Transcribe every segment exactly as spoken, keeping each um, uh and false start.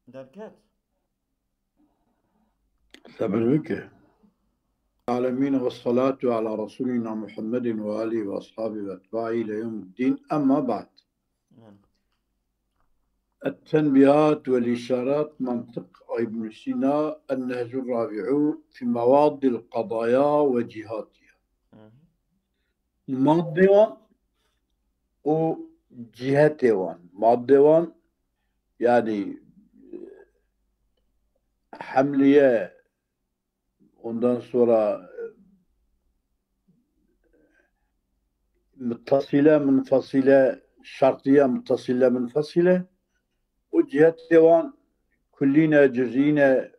Derket. Sebir bike. العالمين والصلاة على رسولنا محمد وآله وأصحابه وأتباعه إلى يوم الدين. أما بعد. Yani. التنبيهات والإشارات، منطق ابن سينا، النهج الرابع في مواد القضايا وجهاتها. Hı hı. Madde wan û cihetê wan. Madde wan, yani, hemliye, ondan sonra, e, muttasile, munfasile, şartiye, muttasile, munfasile. O cihetê wan kullî ne, cüzî ne.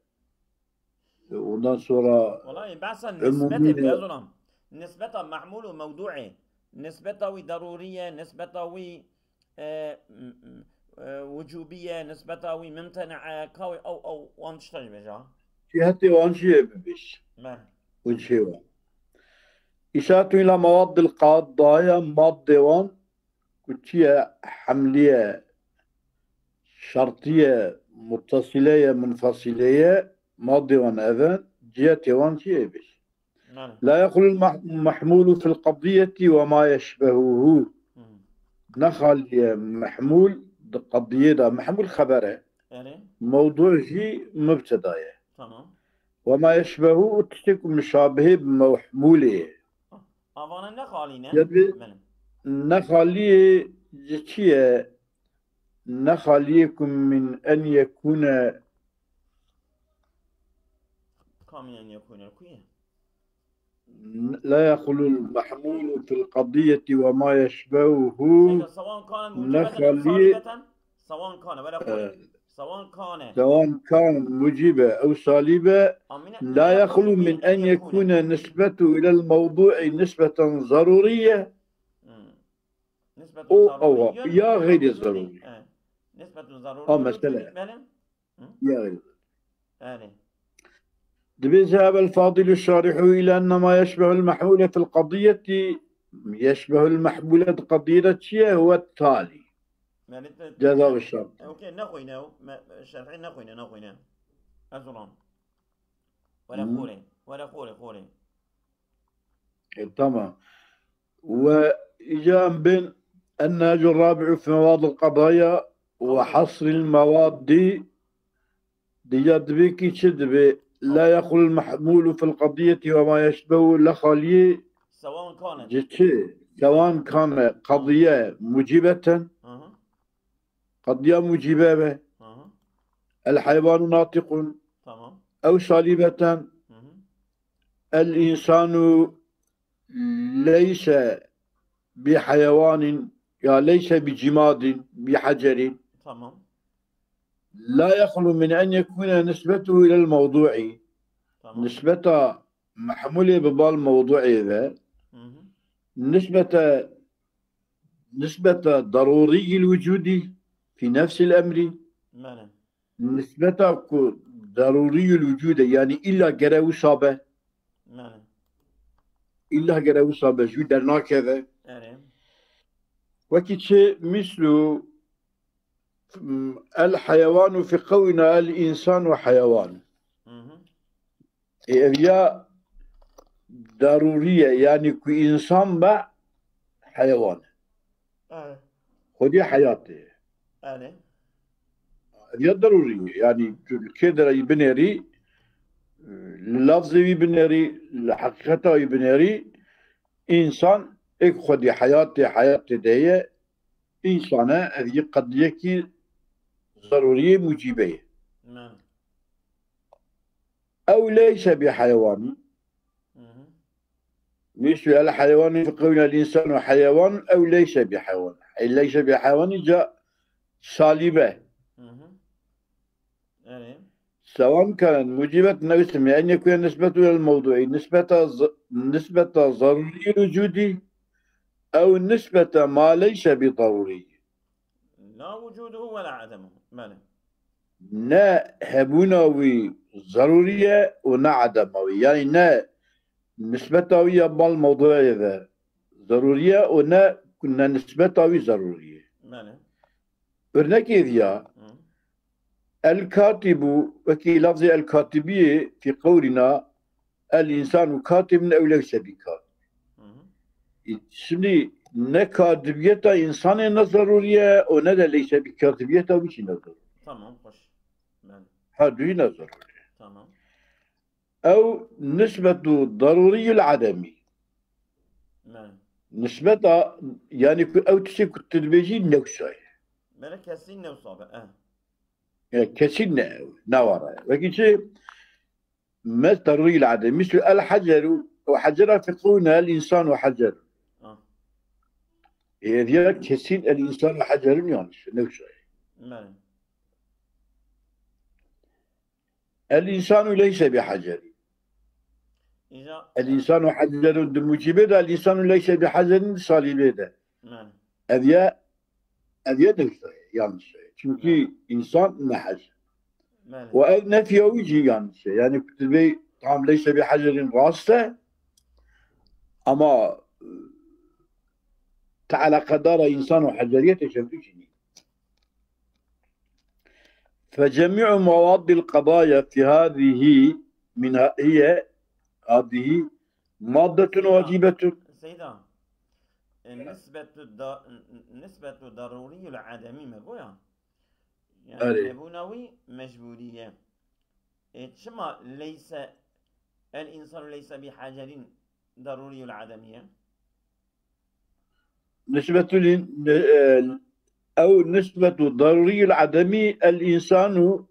Ondan sonra Wala behsa nisbetê bike, ez ona. Nisbeta mahmûl û mewdûê. Nisbeta wî derûrî ye, nisbeta wî, e, m-, m-, e, wicûbî ye, nisbeta wî mimtene e, ka wî ew, ew, wan tişta jî bêje. Cihetê wan jî ye bibêj. Me. Wicihê wan. Îşaretun îla mewaddil qadaya, maddê wan ku çi ye, hemlî ye, şertî ye, muttasîle ye, munfasîle ye, maddê wan ev in, cihetê wan jî ye bêj. Yani. لا يخلو المح-، المحمول في القضية وما يشبهه. Hı. Nexaliye mehmûl di qediyê de, mehmûl xeber e. Yani. Mewdû jî mubteda ye. Tamam. وما يشبهه û tiştê ku mişabihê bi mehmûlê ye. Avana ne xalî ne? Ya bi- Benim. Nexaliyê ji çi ye? Nexaliyê ku min en yekûne Kamîn en yekûne ku ye? لا يخلو المحمول في القضية وما يشبهه. Peki, سواء كان موجبة أو Nexaliyê سالبة، سواء كان، ولا قول. e, سواء كان. سواء كان موجبة أو سالبة، أو من، لا يخلو من أن يكون نسبته إلى الموضوع نسبة ضرورية. مم. نسبة أو، ضرورية أو، يا غير للوجود. ضروري. آه. نسبة ضرورية أو للوجود. مسألة. بلى. يا غير. يعني. دبي ذهب الفاضل الشارح إلى أن ما يشبه المحمول في القضية، يشبه المحمول القضية هو التالي. يعني ت-، جزاء الشرط. أوكي، نخوينا، ما، الشرحين نخوينا، نخوينا. أزران. ولا مم. خوري، ولا خوري، خوري. E, tamam. Ve îca em bên النهج الرابع في مواد القضايا وحصر المواد. Dîca dibê kî çi dibê? لا يخلو المحمول في القضية وما يشبهه, nexaliyê سواء كانت. Ji çi? سواء كان قضية موجبة, Hı hı, qediya mucîbe be, hı hı. الحيوان ناطق, Tamam. ew salîbeten, Hı hı. الإنسان ليس بحيوان, ya ليس بجماد بحجر. Tamam. لا يخلو من أن يكون نسبته إلى الموضوع. Tamam. Nisbeta mehmulê bi bal mewduê ve. Hı hı. نسبة، نسبة ضروري الوجود في نفس الأمر. Mene. Nisbeta ku ضروري الوجود, yani illa gere wisa be. Mene. Illa gere wisa be, jû dernakeve. Erê. Wekî çi, mislu, الحيوان في قولنا الإنسان حيوان. Hı hı. E, ev ya darûrî ye, yani ku însan be heyewan e. Erê. Xwedî heyat e. Erê. Ev ya darûrî ye. Yani tu li kê derê yî binêrî, li lafzê wî binêrî, li heqîqeta wî binêrî, însan êk xwedî heyat e, heyatê de ye, însan e, ev yî qediyekî zarûriyê mucîbe ye. Mene. Ew leyse bi heyewanî. Hı hı. Nîştu el heywanî fi qewlina el însanu heyewan ew leyse bi heyewan. Ey leyse bi heyewanî ca salîbe. Hı hı. Erê. سواء كان موجبة أو اسم، يعني يكون نسبة إلى الموضوع، نسبة ز-، نسبة ضروري الوجود أو نسبة ما ليس بضروري. لا وجوده ولا عدمه. Mene. Ne hebûna wî zerûrî ye û ne edema wî. Yani ne nisbeta wî ya bal mewduê ve zerûrî ye û ne, ne nisbeta wî zerûrî ye. Mene. Örnekê diya, Hı. El-katibu, wekî lafzê el-katibiyê fî qewlina, el-insanu katibun ew leyse bi katib. Hı hı. Şimdi ne katibiyeta insanê ne zerûrî ye û ne de leyse bi katibiyeta wî jî ne zerûrî. Tamam, hoş. Yani, Her du jî ne zerûrî ye. Tamam. Ew nisbetu darûrîyul ademî. Yani. Nisbeta, yani ku ew tiştê ku tu dibêjî newsa ye. Bere kesî newsa be, eh. Ya kesî ne, ne wara ye. Wekî çi? Mes darûrîyul ademî. Mislu el haceru, ew hecera fiqûne el însanu hacer. Ah. Ê diya kesî el însanu hacerun yanlış. Newsa ye. Yani. El insanu leyse bi hacerin. Îca El insanu hacerun di mucîbê de, el insanu leyse bi hacerin di salîbê de. Yani. Ev ye, ev ye de işte, yanlış şey. Çünkü Yani. insan ne hacer. Yani. Ve ev nefya wî jî yanlış şey. Yani, tu dibê tam leyse bi hacerin rast e, ama, e, te eleqedara insan û haceriyetê şevdû jî nî. فجميع مواد القضايا في هذه من ه-، هي هذه مادة واجبة. Seyda, e, nisbetu da-, n-, n-, nisbetu darûrîyul ademî me goya. Yani Erê. Hebûna wî mecbûrî ye. E, çima leyse, el insanu leyse bi hacerin darûrîyul ademî ye? Nisbetul in-, e, ew nisbetu daruriyul ademî el insanu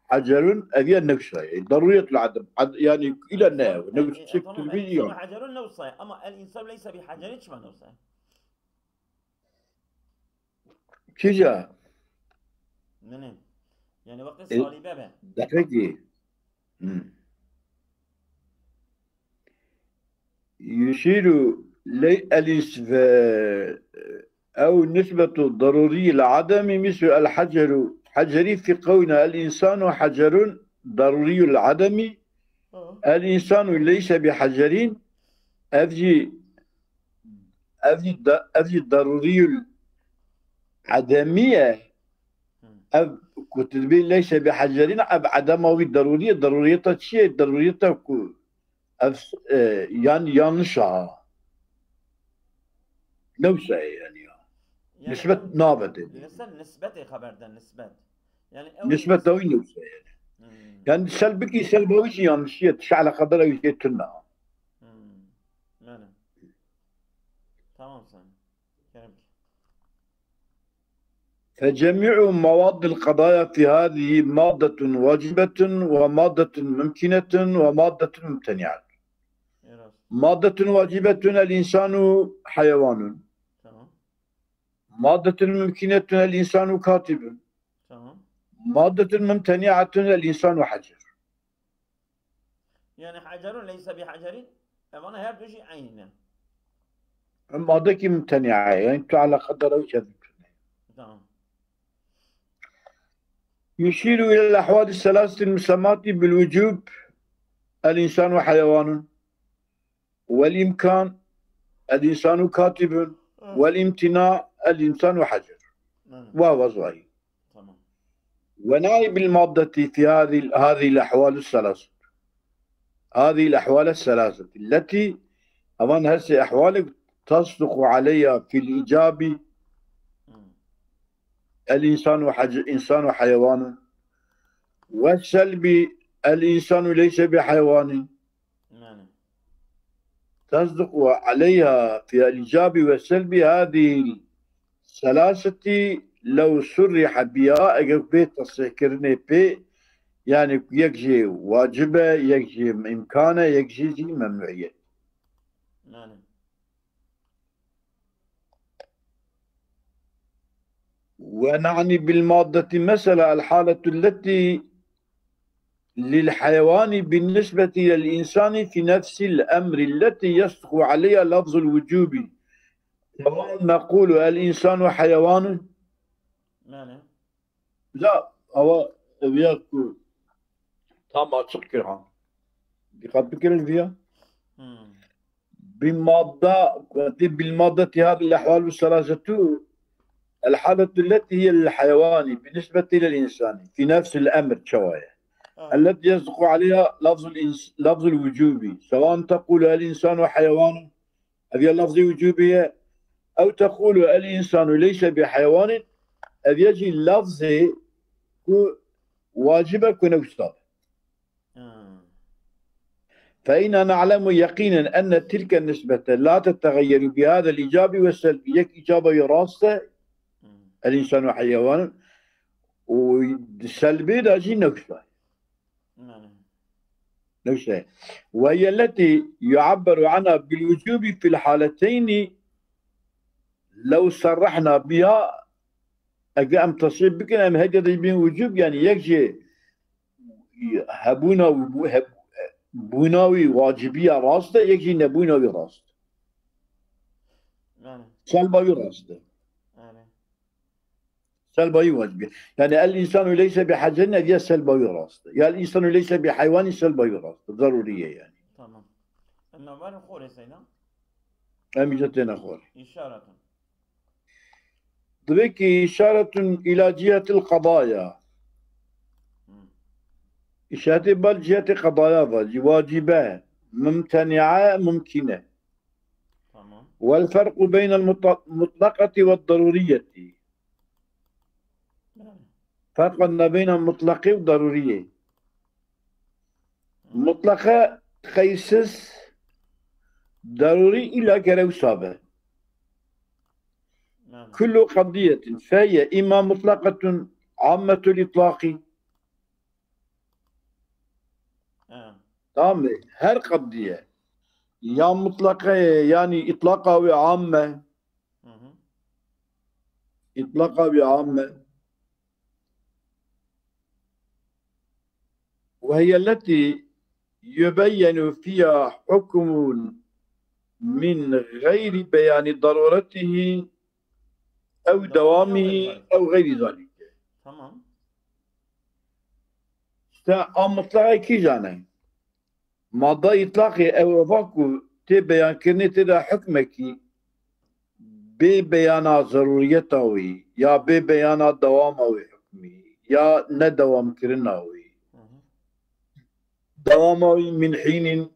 hacerun, ev ya newsa ye. Daruriyetul adem. Ad-, yani île ne? Newsa, e, e, tamam, el insanu hacerun newsa ye. Ama el insanu leyse bi hacerin çima newsa ye? Kîja? Nene. Yani wekî De-, salîbe be. Deqekî. Hmm. Yuşîru ley-, el ins-, ve, ew nisbetu darurî li ademî mislu el haceru, hacerî fî qewna el insanu hacerun darurî li ademî, Hı. el insanu leyse bi hacerîn, ev jî, ev jî da-, ev jî darurî ademî ye. Hı. Ev ku tu dibê leyse bi hacerîn, ev edema wî darurî ye. Daruriyeta çi ye? Daruriyeta ku ev, e, yan-, yanlış a. Newsa ye yani ya. Yani Nisbet ew, nabe tê. Li ser nisbetê xeber de nisbet. Yani ew Nisbeta wî newsa ye yani. Hmm. Yani sel bikî, sel bawî jî yanlış ye. Tişt eleqedara wî jê tune. Hmm. Yani. Tamam sen. Kerem ki. فجميع مواد القضايا في هذه مادة واجبة ومادة ممكنة ومادة ممتنعة. Biraz. مادة واجبة الإنسان حيوان. Tamam. مادة ممكنة الإنسان كاتب. Tamam. مادة ممتنعة الإنسان حجر. Yani hacerun leyse bi hacerin, evana her du jî eynî ne. Em madekî mumtenia ye, yani tu eleqedara wî çêdikin. Tamam. يشير إلى الأحوال الثلاثة المسماة بالوجوب الإنسان حيوان، والإمكان الإنسان كاتب، Hı. والامتناع الإنسان حجر. Hı. وهو ظاهر. Tamam. ونعني بالمادة في هذه، هذه الأحوال الثلاثة. هذه الأحوال الثلاثة التي، evan her sê ehwalek تصدق عليها في الإيجاب Hı. الإنسان وحج-، إنسان وحيوان، والسلب الإنسان ليس بحيوان. Yani. تصدق عليها في الإيجاب والسلب هذه الثلاثة لو صرح بها، eger bê tesrîhkirinê pê, yani yek jê wacib e, yek jê îmkan e, yek jê jî memnuiyet. Yani. ونعني بالمادة مثلا الحالة التي للحيوان بالنسبة إلى الإنسان في نفس الأمر التي يصدق عليها لفظ الوجوب، سواء نقول الإنسان حيوان. Yani. La, ewa, ev ya ku tam açık kir ha. Dikkat bikirin viya. Hmm. Bi madda, ku eti bil maddeti hadil ehvalu selasetu, الحالة التي هي للحيوان بالنسبة للإنسان في نفس الأمر çawa ye. التي يصدق عليها لفظ الإنس-، لفظ الوجوب، سواء تقول الإنسان حيوان، ev ya lafzê wicûbê ye, ew teqûlu el însanu leyse bi heywanin, ev ya jî lafzê ku wacib e ku ne wisa be. Hmm. Fe inna na'lemu yeqînen enne tilke nisbete la teteğeyyeru bi hadel îcabi ve selbi. Yek îcaba wî rast e, Hmm. el însanu heywanin, û di selbê de jî ne wisa ye. Yani. Neyse. Ve hiye leti yu'abberu anha bil wucubi fil haleteyni lew serrahna biha. Eger em tesrîh bikin, em heke de bên wucub, yani yek jî hebûna wî, bu-, heb-, bûna wî wacibiya rast e, yek jî nebûna wî rast. Yani. Selba wî rast e. Yani. Selbayî wacibî. Yani el insanu leyse bi heywanin, ev ya selbayî rast e. Ya el insanu leyse bi heywanin, selbayî rast e. Zerûrî ye yani. Tamam. Em navberê xorê seyna? Em îca têne xorê. İşaretun. Divê ki işaretun ila cihetil qadaya. Hmm. İşaretê bal ciheti qadaya va. Jî wacibe, mumteni'e, mumkine. Tamam. Vel ferqu beynel mutla-, mutlakati ve daruriyeti. Yani. Ferq ne beynel mutlaqî ve daruriyê. Hı. Mutlaqe qeysiz, darurî îlla gere wisa be. Yani. Kullu qadiyetin fe hiye îmma mutlaqetun ammetul îtlaqî. He. Tamam mı? Her qadiye ya mutlaqe ye, yani îtlaqa wê am e. Hı hı. Îtlaqa wê am e. Ve hiye leti yubeyyenu fiha hukmun min gayri beyani daruretihi ew dewamihi ew gayri zalike. Tamam. İşte a mutlaqê kîjan e? Madda îtlaqê ew eva ku tê beyankirinê tê de hukmekî bê beyana zerûriyeta wî ya bê beyana dewama wî hukmî ya nedewamkirina wî. Hı hı. Dewama wî min hînin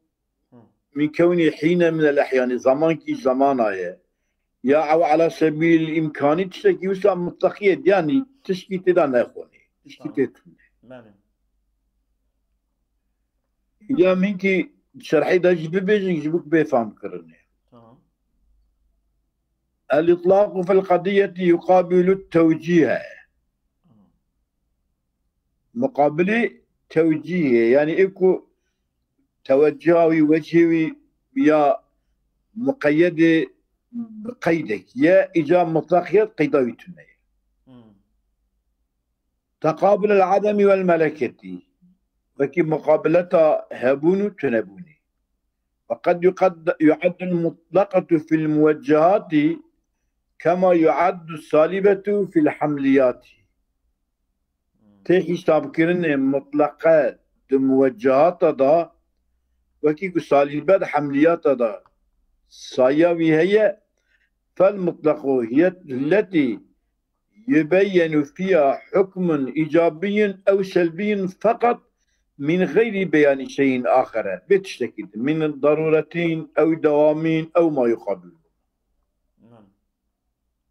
Hı. min kewnî hîne min el ehyanî, zamankî zamana ye. Ya ew ala sebîl îmkanî tiştekî wisa mutlaqî ye, yanî tişkî tê de nexwenî. Tişkî Tamam. tê tune. Belê. Ya min kî şerhê de jî bibêjin ji bo bê fam kirinê. Tamam. El itlaqu fil qadiyeti yuqabilu tewcîhe. Tamam. Muqabilê tewcîhê, yani ê ku teweccuha wî, wecihê wî ya muqeyyedê bi qeydek ye, îca mutlaq ye, qeyda wî tune ye. Hmm. Teqabul el ademi vel meleketî. Wekî muqabileta hebûn û tunebûnê. Ve qed yuqad-, yuaddu el mutlaqetu fil muweccehati kema yuaddu salibetu fil hamliyati. Tê hîsabkirinê mutlaqe di muweccehata de, wekî ku salîbe di hemliyata de saya wî heye, fel mutlaqu hiye letî yubeyyenu fiha hukmun îcabiyyin ew selbiyyin feqat min gayri beyanî şeyin axere. Bê tiştekî din. Min daruretin ew dewamîn ew ma yuqabil.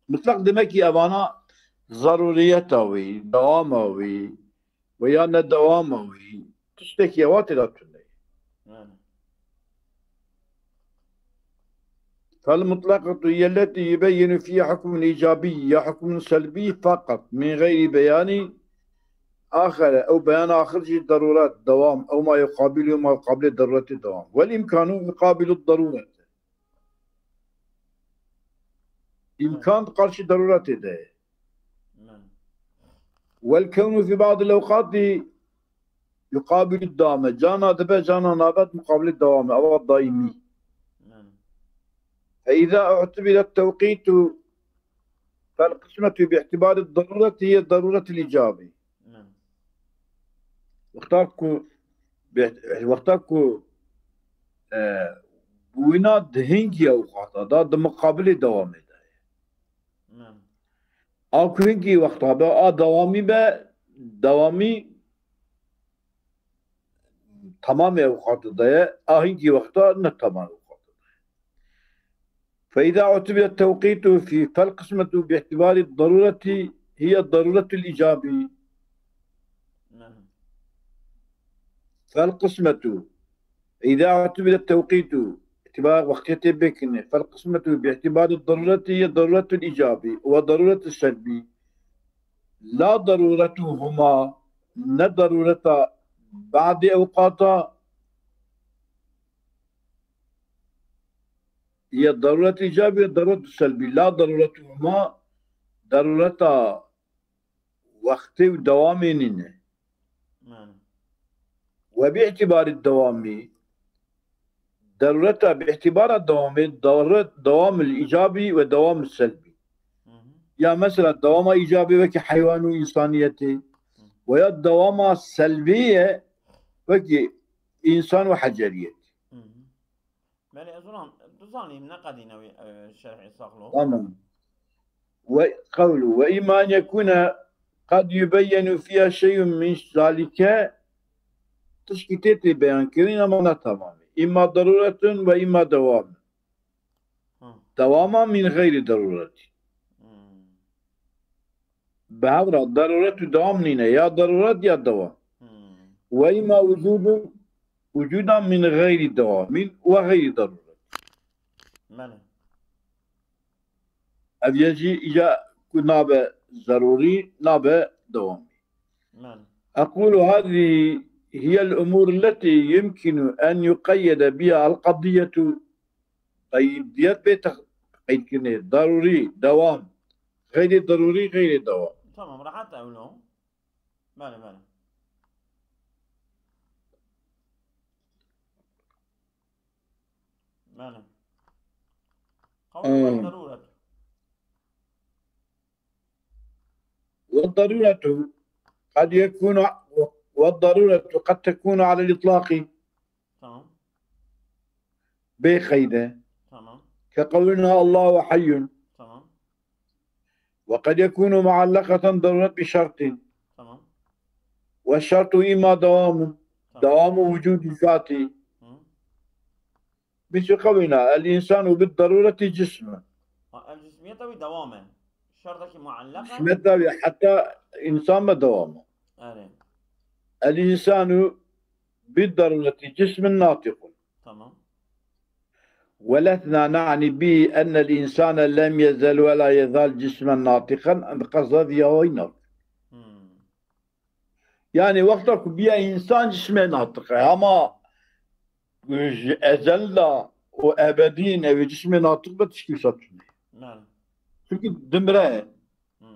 Mutlaq demek ki evana zaruriyeta wî, dewama wî ve ya nedewama wî tiştekî ewa tê de tune ye. Yani. Fel mutlaqetu yelleti yubeyyinu fiha hukmun îcabî ya hukmun selbî feqat min gayri beyanî axere. Ew beyan axir jî daruret, dewam, ew ma yuqabilu ma yuqabilê daruretê dewam. Vel îmkanu yuqabilu daruret. Îmkan di qarşî daruretê de ye. Vel kewnu fî ba'dil ewqatî yuqabilu dame. Cana dibe, cana nabe di muqabilê dewam e. Ewa daîmî. Fe îza u'tibire tewqîtu fel qismetu bi îtibari darureti hiye daruretil îcabî. Wexta ku, wexta ku, e, bûyîna di hingî ewqata da di muqabilê dewamê de ye. Naam. A ku hinkî wexta be, a dewamî be, dewamî temamê ewqatê de ye, a hinkî wexta ne temamê ewqatê de ye. فإذا اعتبر التوقيت في، فالقسمة باعتبار الضرورة هي الضرورة الإيجابية. فالقسمة إذا اعتبر التوقيت، اعتبار وقتية بكنة، فالقسمة باعتبار الضرورة هي الضرورة الإيجابية وضرورة السلبية. لا ضرورتهما، ne ضرورة بعض أوقات، هي الضرورة الإيجابية والضرورة السلبية. لا ضرورتهما، ضرورة وقتي ودوامي نينه. وباعتبار الدوام، ضرورتها باعتبار الدوام، ضرورة دوام الإيجابي ودوام السلبي. Ya mesela dewama îcabî wekî heywan û însaniyetê, veya dewama selbî ye wekî însan û heceriyetê. Belê, ez ona, tu zanî, ne qedîne wî, e, şerhê saxlo. Tamam. Ve qewlu ve imma en yekune qad yubeyyenu fiha şey'un min zalike, tişkî tê tê beyan kirin ama ne tamamî. Îmma daruretun ve îmma dewam. Hı. Dewama min xeyrî darureti. Hmm. Bi hev re daruret û dewam nîne. Ya daruret ya dewam. Hmm. Ve îmma wucudun, wucudan min xeyrî dewamin ve xeyrî daruret. Belê. Ev yê jî îca ku nabe zerûrî, nabe dewamî. Belê. أقول هذه هي الأمور التي يمكن أن يقيد بها القضية. Qeydiyet bê tex-, qeydkirinê. Darûrî, dewam. Xeyrî darûrî, xeyrî dewam. Tamam, rahat ewlo. Belê, belê. Belê. Qewlu ve daruret. والضرورة قد يكون، والضرورة قد تكون على الإطلاق. Tamam. Bê qeyde. Tamam. كقولنا الله حي. Tamam. وقد يكون معلقة ضرورة بشرط. Tamam. والشرط إما دوام، tamam, دوام وجود الذات. Hı. Mislî qewlina, el însanu bid darûretî cism. Ha, ev cismiyeta wî dewam e. Şertekî muallak e. Cismiyeta wî heta însan be dewam e. Erê. El însanu bid darûretî cismin natiqun. Tamam. Ve lesna na'ni bi ennel insane lem yezel ve la yezal cismen natiqen, em bi qesda vî awayî nakin. Hmm. Yani wexta ku biya însan cismê natiq e, ama ji ezel de û ebedî ne wê cismê natiq be, tişkî wisa tune. Belê. Çimkî dimire. Hmm.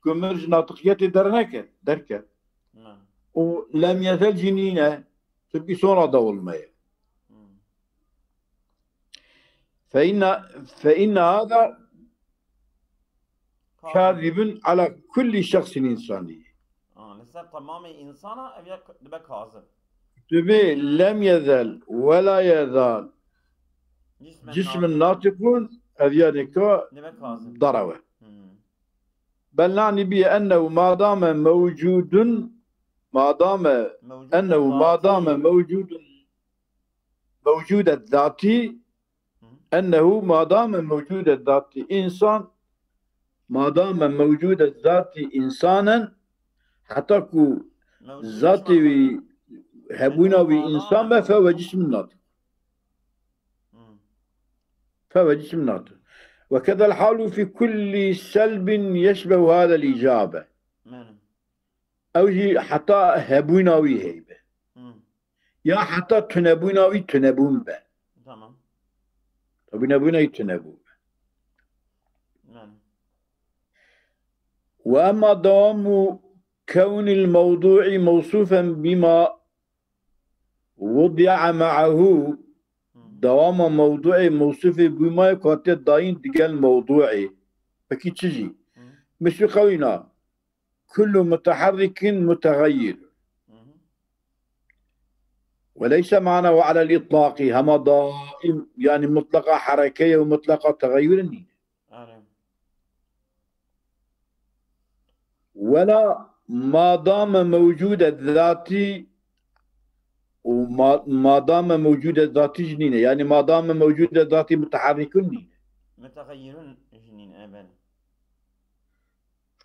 Ku mir ji natiqiyetê derneket, derket. Belê. Û lem yezel jî nîne, çimkî sonra dewilmeye. Hmm. Fe inne, fe inne hada kazibun ala kulli şexsin insani. Ha, li ser temamê însana ev ya k-, dibe kazib. Dibê lem yezel ve la yezal cismen natiqun, ev ya nika dibe kazib. Darawe. Hmm. Bel na'ni bi ennehu madame mewcudun, madame, ennehu madame mewcudun, mewcudet zati, ennehu madame mewcudet zati. Însan madame mewcudet zati însanen, heta ku zatê wî, hebûna wî însan be, fe ve cismin natiq. Fe ve cismin natiq. Ve kedel halu fi kulli selbin yeşbehu hadel îcabe. Ew jî heta hebûna wî heybe. Hmm. Ya heta tunebûna wî tunebûn be. Tamam. Hebûna bûna wî tunebûn be. Yani. Ve emma dewamu kewnil mewdu'i mewsufen bima wudi'a ma'ahu, hmm, dewama mewdu'ê mewsufê bûmayê ku hatiye dayîn digel mewdu'ê. Pekî çi jî? Hmm. Mislî qewîna. Kullu muteherrikin mutegayyir. Hı hı. Ve leyse ma'nahu alel itlaqi, hema daim, yani mutlaqa hereke ye û mutlaqa tegayyur nîne. Erê. Wela madame mewcûde zatî û ma-, madame mewcûde zatî jî nîne. Yani madame mewcûde zatî muteharrikun nîne. Mütegayyirun jî nîne, e, belê.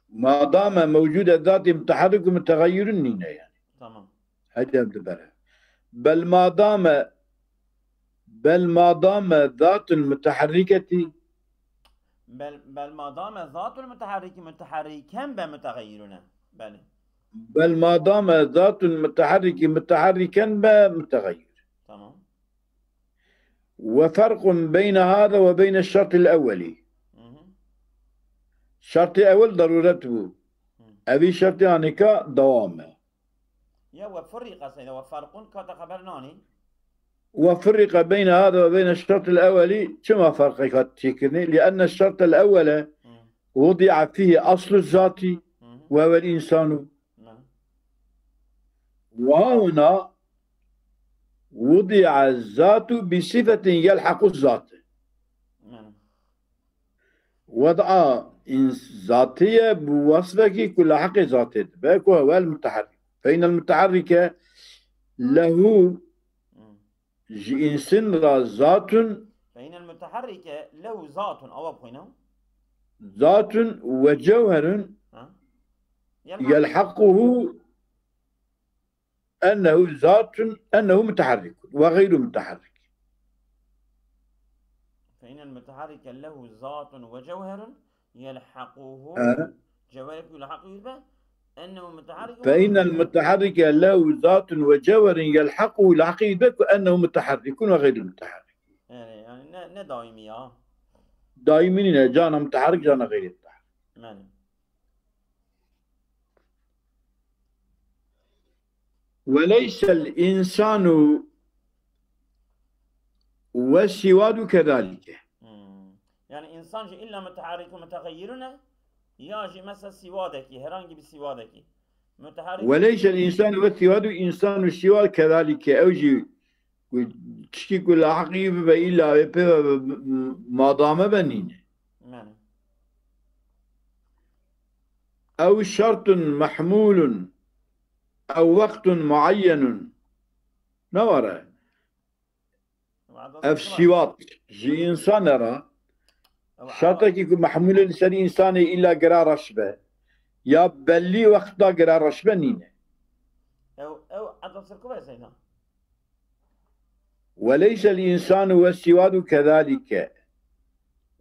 Madame mewcûde zatî muteharrik û mutegayyirun nîne yani. Tamam. Hadi em dibere. Bel madame, bel madame zatun muteharriketi. Bel, bel madame zatun muteharriki muteharriken be mütegayyirune. Belê. Bel madame zatun muteharriki muteharriken be mütegayyir. Tamam. Ve ferqun beyne hâze ve beyne şertil evvelî. Hı hı. Şertê ewil daruret bû. Evî şertê anika dewam e. Ya ve furrika seyda ve ferqun kata xeber nanî. Ve furrika beyne hâze ve beyne şertil evvelî, çima ferqek hat çêkirinê? Li enne şertel evvele Hı. wudi'a fîhî aslu zatî Hı hı. ve vel insanu. Belê. Ve hahuna wudi'a zatu bi sifetin yelhaqu zati. Belê. Wed'a ins-, zatiye bi wesfekî ku li heqê zatê dibe ku hewe el muteherrik. Fe innel muteherrike lehu Hı. ji însin ra zatun, Fe innel muteharrike lehu zatun. Awa bixwîne. Zatun ve cewherun Ha? Yelhaq. Yelhaquhu ennehu zatun, ennehu muteharrikun ve gayru muteharrik. Fe innel muteharrike lehu zatun ve cewherun yelhaquhu. Ha. Cewherek yelhaquhu be. Ennehu muteharrikun. Fe innel muteharrike lehu zatun ve cewherun yelhaquhu, yelhaquhu be ku ennehu muteharrikun ve gayru muteharrik. Yani, yani ne, ne daimi ya. Daimi nîne, cana muteharrik, cana gayru muteharrik. Yani. Ve leysel insanu ve sivadu kezalike. Hmm. Yani insan jî illa müteharrik ve mütegayyirune ya jî mesela sivadeki, herhangi bir sivadeki. Müteharrik. Ve leysel insanu ve sivadu, insanu sivad kezalike. Ew jî ku tiştî ku lahiqî bibe, illa wê pê ve madame be nîne. Yani. Ew şertun mehmûlun ew wextun muayyenun. Ne were? Ev sivat ji însanê re şertekî ku mehmûlê li ser însanê îla gira reş be ya bellî wexta gira reş be nîne. Ew, ew edab ser ku be seyda. Ve leysel însanu ve sivadu kezalike.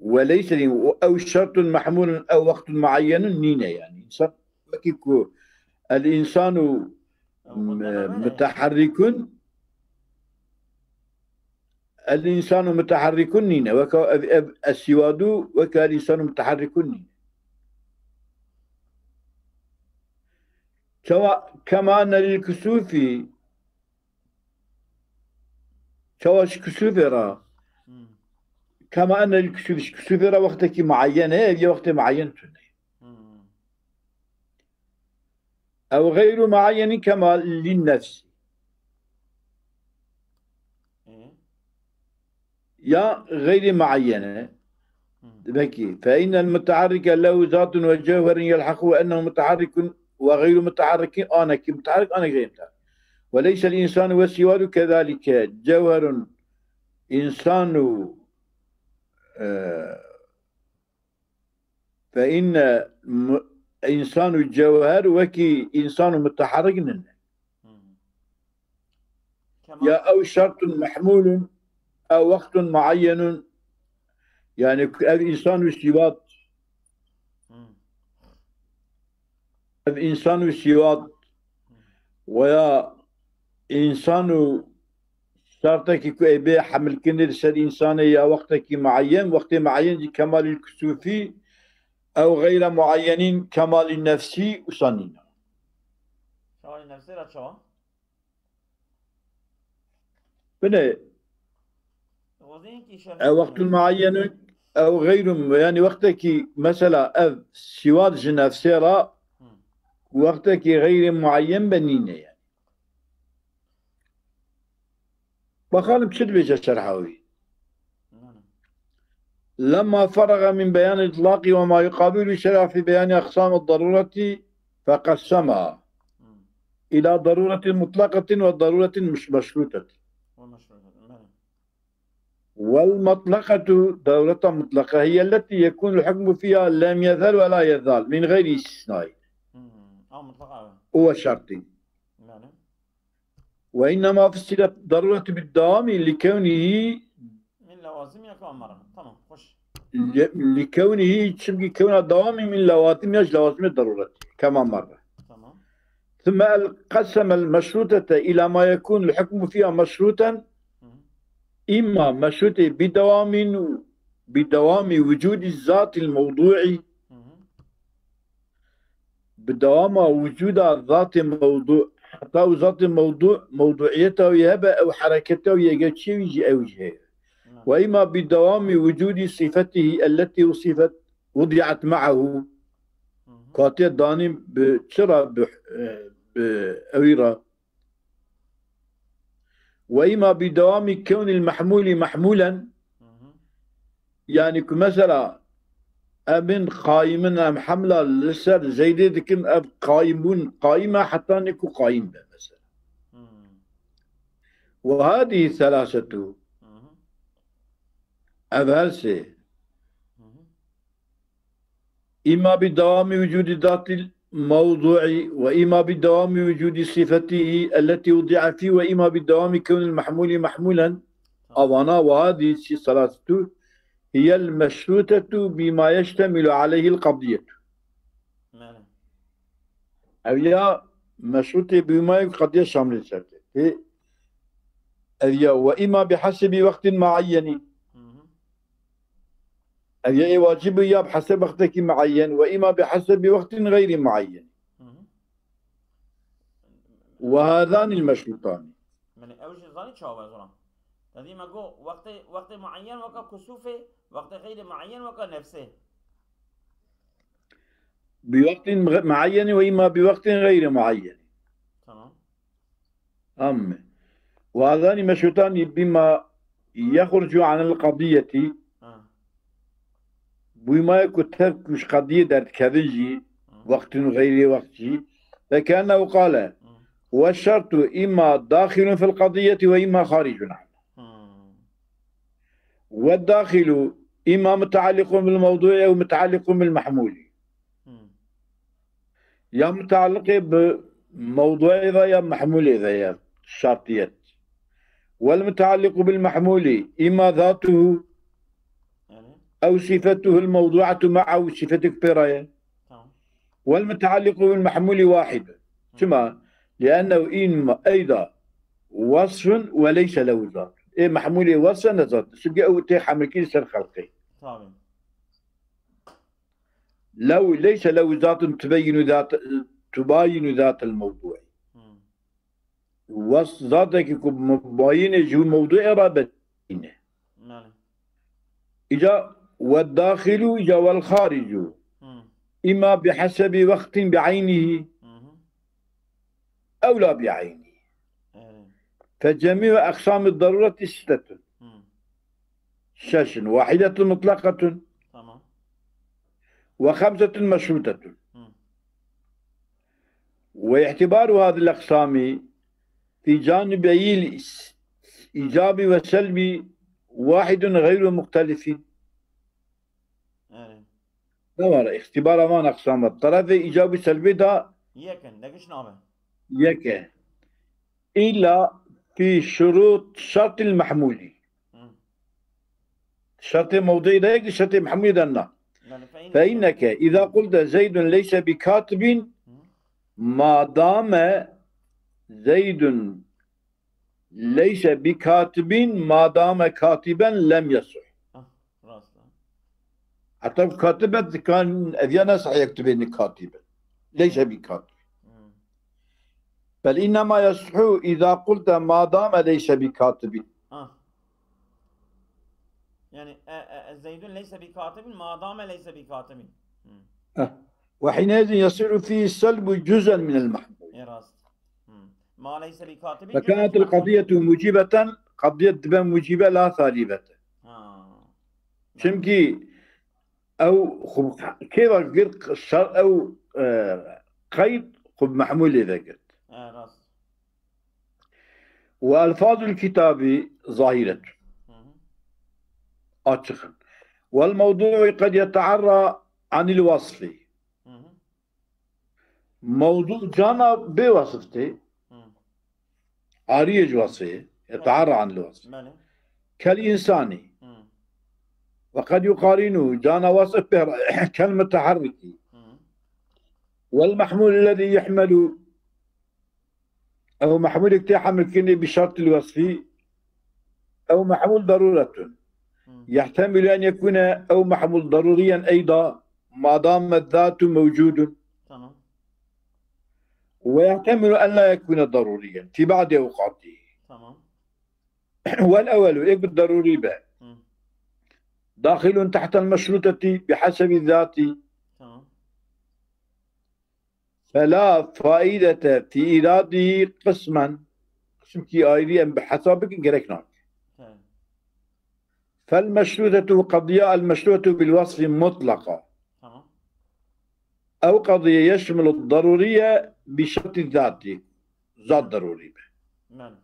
Ve leysel în-, ew şertun mehmûlun ew wextun muayyenun nîne yani. Însan wekî ku el însanu Ew xwe deme muteharrikun, el însanu muteharrikun nîne. Weke ev, ev es sivadu weke el însanu muteharrikun nîne. Çawa kema enne lil kusûfî, çawa ji kusûfê re, Hmm. kema enne lil kusûfî, ji kusûfê re wextekî muayyen e, ev yê wextê muayyen tune. Hmm. Ew gayru muayyenin kema lin nefsî. Ee? Ya gayri muayyene. Hmm. Demek ki fe innel muteharrike lehu zatun ve cevherun yelhaquhu ennehu muteharrikun ve gayru muteharrikin, anekî muteharrik, anekî gayri muteharrik. Ve leysel însanu ve sivadu kezalike cevherun însanu, e, fe inne mu-, însanu cevher wekî însanu muteharrik nine. Hmm. Kema- Ya ew şertun mehmûlun ew wextun muayyenun. Yani ev însan û sîvat, Hmm. ev însan û sîvat veya însan û şertekî ku ê bê hemilkirinê li ser însanê ya wextekî muayyen, wextê muayyen jî kemalî kusûfî ew gayre muayyenîn kemalî nefsî wisa nîne. Kemalî nefsî ra çawa? Bine, Wezînkî şerh. Ew wextun muayyenun ew xeyrun, yani wextekî mesela ev sîwat ji nefsê re Hmm. wextekî xeyrê muayyen be nîne yani. Bakalım çi dibêje şerha wî. Hmm. Lemma feraga min beyan itlaqî ve ma yuqabilu şer'a fi beyanî aqsam darureti. فقسمها إلى ضرورة مطلقة وضرورة مش-، مشروطة. والمشروطة. بلى. والمطلقة، ضرورة مطلقة، هي التي يكون الحكم فيها لم يزل ولا يزال من غير استثناء. مم. اه، مطلقة. هو شرطي. بلى. وإنما فسرت الضرورة بالدوام لكونه من لوازمها كما مر. تمام، خوش. ل-، لكونه، çünkü kewna dewamî min lewazim ya ji lewazimê derûretî. Kema merre. تمام. ثم قسم المشروطة إلى ما يكون الحكم فيها مشروطا، مم. إما مشروطة بدوام، بدوام وجود الذات الموضوع، مم. bi dewama wicûda zatê mewdû, heta û zatê mewdû, mewdûiyeta wî hebe, ew hereketa wî, eger çiyê wî jî, ew jî heye. نعم. وإما بدوام وجود صفته التي وصفت، وضعت معه. مم. Katiye danî bi çi re, bi, e, bi ewî re. وإما بدوام كون المحمول محمولا. مم. Yani ku mesela em in qayim in, em hemla li ser Zeydê dikin, ev qayim bûn, qayim e heta ne ku qayim be mesela. مم. وهذه الثلاثة، مم. ev her sê, مم. إما بدوام وجود ذات الموضوع، وإما بدوام وجود صفته التي وضع فيه، وإما بدوام كون المحمول محمولا. Evana, وهذه الثلاثة هي المشروطة بما يشتمل عليه القضية. بلى. Ev ya meşrûtê bîmayê qediye şamilê ser tê. Tê, ev ya وإما بحسب وقت معين. مم. Ev ya ê wacib ya bi heseb wextekî muayyen, وإما بحسب وقت غير معين. مم. وهذان المشروطان. بلى، ew jî zanî çawa, Zoran? Te dî me got, wextê, wextê muayyen weke kusûfê, wextê xeyrê muayyen weke nefsê. بوقت معين وإما بوقت غير معين. Tamam. Amme. وهذان مشروطان بما يخرج عن القضية. Ha. Bûymayê ku tev ku ji qediyê derdikevin jî, Hı. wextên xeyrê wext jî, فكأنه قال: Hı. والشرط إما داخل في القضية وإما خارج عنها. Hı. والداخل إما متعلق بالموضوع أو متعلق بالمحمول. Hı. Ya mutaliqê bi mewduê ve ya mehmûlê ve ye şartiyet. والمتعلق بالمحمول إما ذاته Yani, أو صفته الموضوعة معه, sifetek pê re ye. tamam. والمتعلق بالمحمول واحد. Çima? لأنه إما أيضا وصف وليس له ذات. Ê mehmûlê wesf e, ne zat. Çünkü ew tê hemilkirî ser xelqê. Tabii. لو ليس له ذات تبين ذات، تباين ذات الموضوع. Hı. Wesf zatekî ku mubayînê ji mewduê re be tîne. Yani. Îca والداخل, îca والخارج. Hı. إما بحسب وقت بعينه Hı hı. أو لا بعينه. Yani. فجميع أقسام الضرورة ستة. Hı. Şeş in. واحدة مطلقة Tamam. وخمسة مشروطة. Hı. واعتبار هذه الأقسام في جانبي الإيجاب والسلب واحد غير مختلف. Yani. Ne var? اعتبار van أقسام. Tarafê îcabî selbê de Yek in, degiş nabe. yek e. إلا في شروط شرط المحمول. Hı. Şertê mewduî de yek, şertê mehmûlî de na. Yani, فإن فإنك إذا قلت زيد ليس بكاتب، Hı. ما دام زيد ليس بكاتب، ما دام كاتبا لم يصح. Ah, rast. Heta katib e, dikan ev ya ne sahih tu bênî katib e. ليس بكاتب. Hı. بل إنما يصح إذا قلت ما دام ليس بكاتب. Ah. Yani, e, e, e, Zeydun leyse bi katibin, ma dame leyse bi katibin. Hı. وحينئذ يصير فيه السلب جزءا من المحمول. E, rast. Hı. Ma leyse bi katibin. فكانت القضية موجبة، قضية dibe mucibe la salibete. Ha. Çimkî ew xwe kê ve gir şer ew, e, qeyd xwe bi mehmûlê vegirt. E, rast. Ve elfazul kitabî zahiretun. Hı hı. Açiq in. Wel mewdû'u qed yete'erra anil wasfî. Hı hı. Mewdû cana bê wasf tê. Hı. Ariyê ji wasfê. Yete'erra anil wasfî. Belê. Kel insanî. Hı. Ve qed yuqarinu cana wasf pê re kel mutaharrikî. Hı. Wel mehmûl lezî yuhmelu. Ew mehmûlek tê hemlkirinê bi şertil wasfî. Ew mehmûl daruretun. Hı. Yehtemîlu en yekûne ew mehmûl darûriyen eyda ma dame zatu mewcûdun. Tamam. Ve yehtemîlu en la yekûne darûriyen fî ba'di ewqatî. Tamam. Wel ewelu, êk bi darûrî be. Hı. Daxilun tehtel meşrûtetî bi hesebî zatî. Tamam. Fela faidete fî îradî qismen. Qismkî ayrî em bi hesab bikin gerek nake. He. Fel meşrûtetu qediya el meşrûtetu bil wasfî mutlaqa. Tamam. Ew qediye yeşmilu darûriye bi şertî zatî. Zat darûrî be. Belê.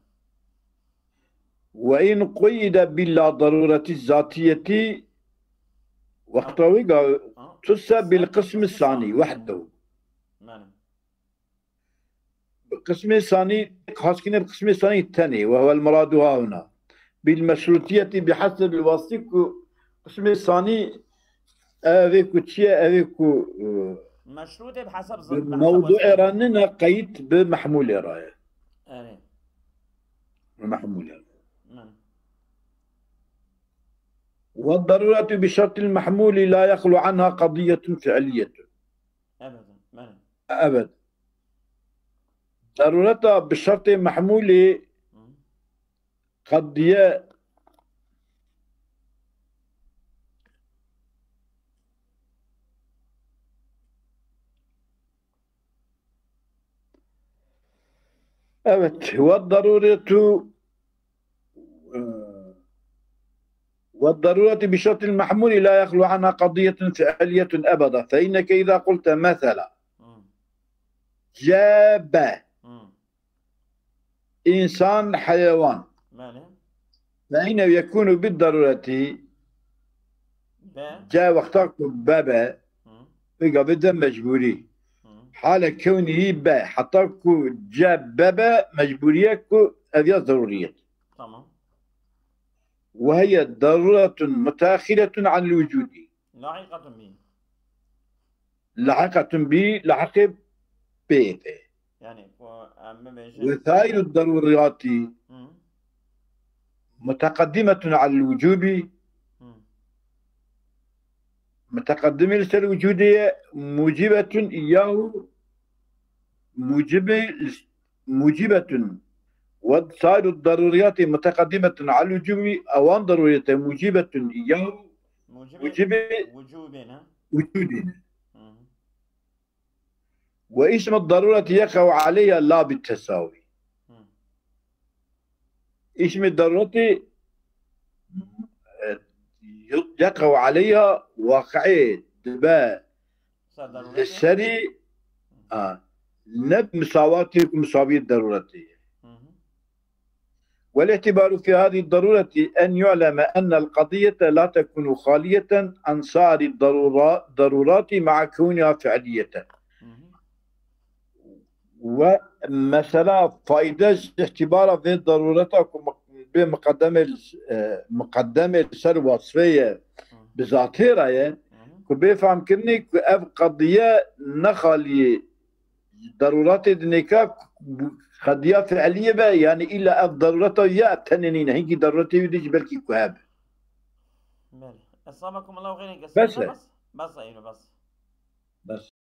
Ve in quyide bila darûretî zatiyetî wexta wî ga Ha? tuse bil Sen qismi qismi sanî sanî. wehdehu. Belê. Qismê sanî, xaskine bi qismê sanî tenê, ve huvel muradu hahuna. Bil meşrutiyetî bi hesbil wasfî ku qismê sanî evê ku çi ye, evê ku, e, Meşrûtê bi hesab bi zat, bi hesab mewduê wasfê. re nine, qeyît bi mehmûlê re ye. Erê. Bi mehmûlê re. Belê. Ve daruretu bi şertil mehmûlî la yexlu anha qediyetun fiiliyetun. Ebeden. Belê. Ebed. Darureta bi şertê mehmûlê Hı. qediye Evet, ve daruretu, e, ve daruretu bi şertil mehmûlî la yexlu anha qediyetin fiiliyetun ebeda. Fe inneke izâ qulte mesela, Hı. ce be, Hı. insan, heyewan. Belê. Fe innehu yekûnu bid darureti, Be. ce wexta ku bebe, Hı. vêga bide mecbûrî. Hı. Hale kewnî be, heta ku ce bebe, mecbûriye ku ev ya zerûriyet. Tamam. Ve hiye daruretun mutaaxiretun anil wucûdî. Lahiqetun bi. Lahiqetun bi, lahiqê pê de. Yani, ku em bibêjin. Ve sairu daruriyatî Hı. muteqeddimetun alel wucûbî. Hı. Muteqeddimê li ser wucûdê ye, mucibetun iyahu, mucibe, mucibetun. Ve sairu daruriyatî muteqeddimetun alel wucûbî, ewan daruriyete mucibetun iyahu, Mucibe. Mucibe. Wucubê ne? Wucûdê ne. Hı. Ve ismu darureti yeqe'u aleyha la bit tesawî. Hı. Îsmê darûretê, e, yeqe'u aleyha, waqi'ê dibe Ser li darûretê. serî, a, ne bi misawatê ku misawiyê darûretê ye. Hı hı. Vel ihtibaru fi hadî darûretî en yu'leme ennel qediyete la tekunu xaliyeten an sairî darûra-, darûratî ma'a kewniha fi'liyeten. Hı hı. Ve mesela fayde ji îtibara vê darûreta ku mi-, bê miqedemê li, e, miqedemê li ser wasfê ye bi zatê re ye, Hı hı. ku bê fehmkirinê ku ev qediye ne xaliyê darûretê dinêka qediya fiiliyê be, yani îlla ev darûreta ye, ev tenê nîne, hinkî darûretê wî dî jî belkî ku hebe. Belê. Esamakum Allah xeyrin Bes kesin. e. Bas. Bas, eyno bas.